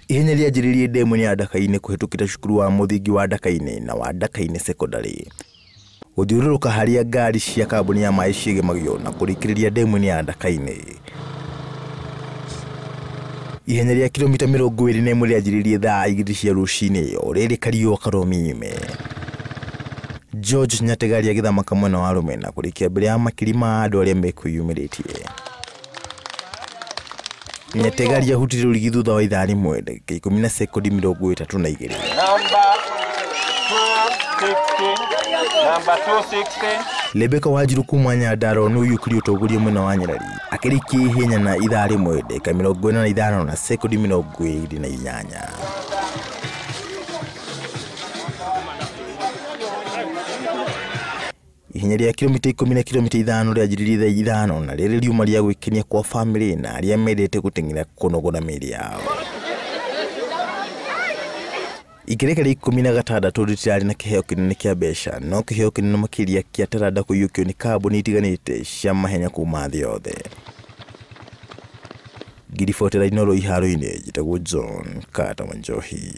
Ihenya rĩanjĩrĩirie ndemu-inĩ ya Ndaka-inĩ kũhĩtũkĩra cukuru wa mũthingi wa Ndaka-inĩ na wa Ndaka-inĩ Secondary, gũthiũrũrũka harĩa ngari cia kambuni ya maĩ ciĩgemagio na kũrĩkĩrĩria ndemu-inĩ ya Ndaka-inĩ. Ihenya rĩa kilomita 21 rĩanjĩrĩirie thaa 2 cia rũcinĩ o rĩrĩ kariũa karomime. George Nyategari agĩthamaka mwena wa arũme na kũrĩkia mbere ya makiri ma andũ arĩa mekwĩyumĩrĩtie. Nyategari ahutirie rũrigi thutha wa ithaa rĩmwe ndagĩka 10 na sekondi 32. Number 260. Number 260. Rebecca Wanjiru kuma Nyandarua nĩ ũiyũkirie ũtongoria mwena wa Nyarari akĩrĩkia ihenya na ithaa rĩmwe ndagĩka 45 na sekondi 28. Ihenya rĩa kilomita 10 na kilomita 5 rĩanjĩrĩirie thaa 5 na rĩrĩ riuma rĩa gwĩkenia kwa bamĩrĩ na arĩa mendete gũteng'era kũnogora mĩĩrĩ yao. Ikereka rĩa 16 rĩtirarĩ na kĩheo kĩnene kĩa mbeca no kĩheo kĩnene makĩria kĩa taranda kũiyũkio nĩ kambuni itiganĩte cia mahenya kuma thĩ yothe. Ngiribotera Inooro iharo-inĩ, njĩtagwo John Carter Wanjohi.